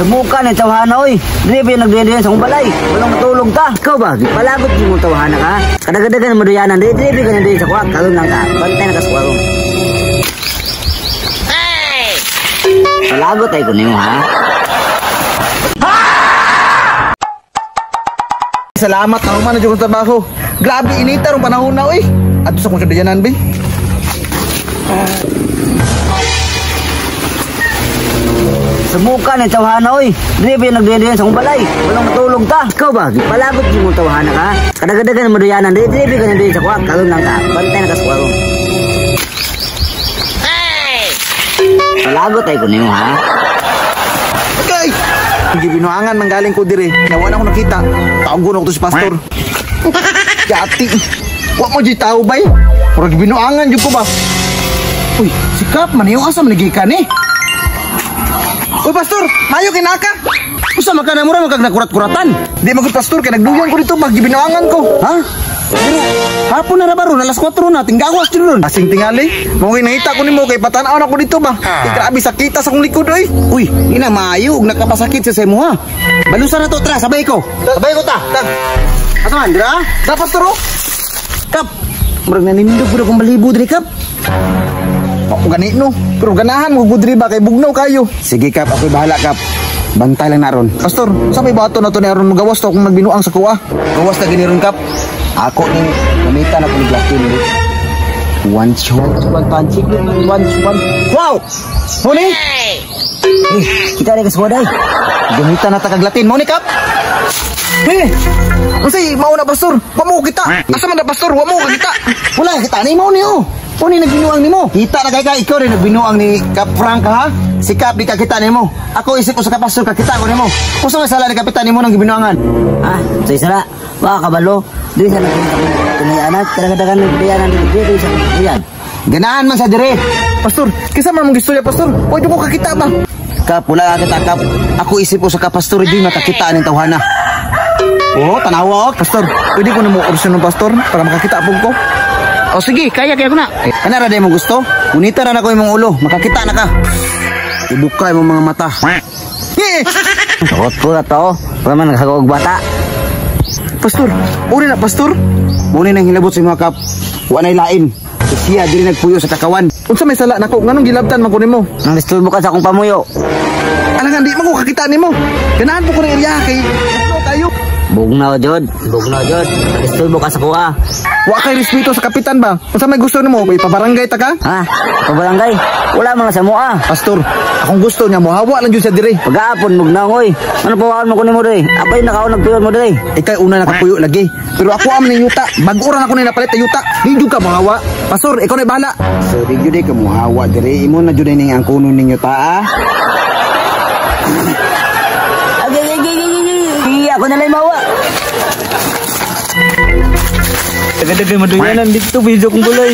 Sumuka ni tawhana oy. Dili ba nagdede sa akong balay? Walang matulog ta. Ikaw ba? Palagot mo tawhana ka. Kadagadagan mo duyanan. Dili dili ka nandito sa kuha. Kalon lang ka. Bantay na ka sa kuha. Palagot ay ko nimo ha. Salamat na human na dyan kong trabaho. Grabe inita rong panahon na oy. Adto sa kong sudayanan be. Sumuka ni tawhana oy. Dili ba nagdede sa akong balay? Walang matulog ta. Ikaw ba? Palagot mo tawhana ka. Kadagadagan mo duyanan. Dili dili ka nandito sa kuha. Kalon lang ka. Bantay na ka sa kuha. Palagot ay ko nimo ha. Okay. Gibinuangan manggaling ko dire. Nawa na ako nakita. Tawgon ako to si pastor. Yati. Wa mo di tao bay. Murag gibinuangan jud ko ba. Uy, sikap man yung asa man gikan eh. Uy pastor, mayo kinaka. Usa man ka na mura man kag nakurat-kuratan. Di magud pastor kay nagduyan ko dito maggibinuangan ko. Ha? Pero hapon na ra ba ron, alas 4 na tinggawas jud ron. Asing tingali, mo kay nangita ko nimo kay patan-aw na ko dito ba. Kay grabe sakita sa akong likod oy. Uy, ina maayo ug nakapasakit sa imo ha. Balusan na to, tra, sabay ko. Sabay ko ta. Ta. Asa man dira? Ta pastor oh. Kap. Murag nanindog pud akong balibo diri kap. Ako gani no. Pero ganahan mo gud ba kay bugnaw kayo. Sige kap, ako'y bahala kap. Bantay lang na ron. Pastor, sa may bato na to ni aron magawas to kung nagbinuang sa kuha. Gawas na gini ron kap. Ako ning gamitan ako ni Glatin. One one one panchik one one. Wow! Muni! Eh, kita ni ka sa kuha day. Gamitan na ta kag Latin. Muni kap. Eh, unsay mao na pastor? Wa mo kita. Asa man na pastor? Wa mo kita. Wala kita ni mo ni oh. Uni nagbinuang nimo. Kita na kay ka ikaw rin nagbinuang ni Kap Frank ha. Si Kap di ka kita nimo. Ako isip ko sa kapastor ka kita ko nimo. Usa may sala ni kapitan nimo nang gibinuangan? Ah, sa isala. Wa kabalo. Dili sa nagtunayanan, kadagadagan ng duyanan dili sa duyan. Ganahan man sa dire. Pastor, kinsa man mong gistorya pastor? Wa ko kakita ba? Kap, wala ka kita kap. Ako isip ko sa kapastor di makakita ning tawhana. Oh, tanawa oh. Pastor, pwede ko na mo opsyon ng pastor para makakita pug ko. O sige, kaya kaya ko na. Eh, kana ra day mo gusto? Unita ra na ko imong ulo, makakita na ka. Ibuka imong mga mata. Eh, Takot po na to. Para man naghagog bata. pastor, uri na pastor. Muna nang hilabot sa mga kap. Wa nay lain. Siya diri nagpuyo sa kakawan. Unsa may sala nako nganong gilabtan man ko nimo? Nang disturbo ka sa akong pamuyo. Alangan di man ko kakita nimo. Ganahan po ko ng area kay bugnaw kayo. Bugnaw jod, bugnaw jod. Disturbo ka sa kuha. Wa kay respeto sa kapitan ba? Unsa may gusto nimo? Ipabarangay ta ka? Ha? Pabarangay? Wala man sa mua. Pastor, akong gusto niya mohawa lang jud sa dire. Pag-aapon bugnaw oy. Ano pawaan mo kunin mo dre? Ako'y nakaon nagtuyon mo dre. Ikay una nakapuyo lagi. Pero ako am ning yuta. Bag-o ra ako ni napalit na yuta. Di jud ka mohawa. Pastor, ikaw na bahala. So di jud ka muhawa diri. Imo na jud ning ang kuno ninyo ta. Ah. Agay agay agay agay. Ako na lang mawa. Tagadagan maduyanan dito, video kong bulay.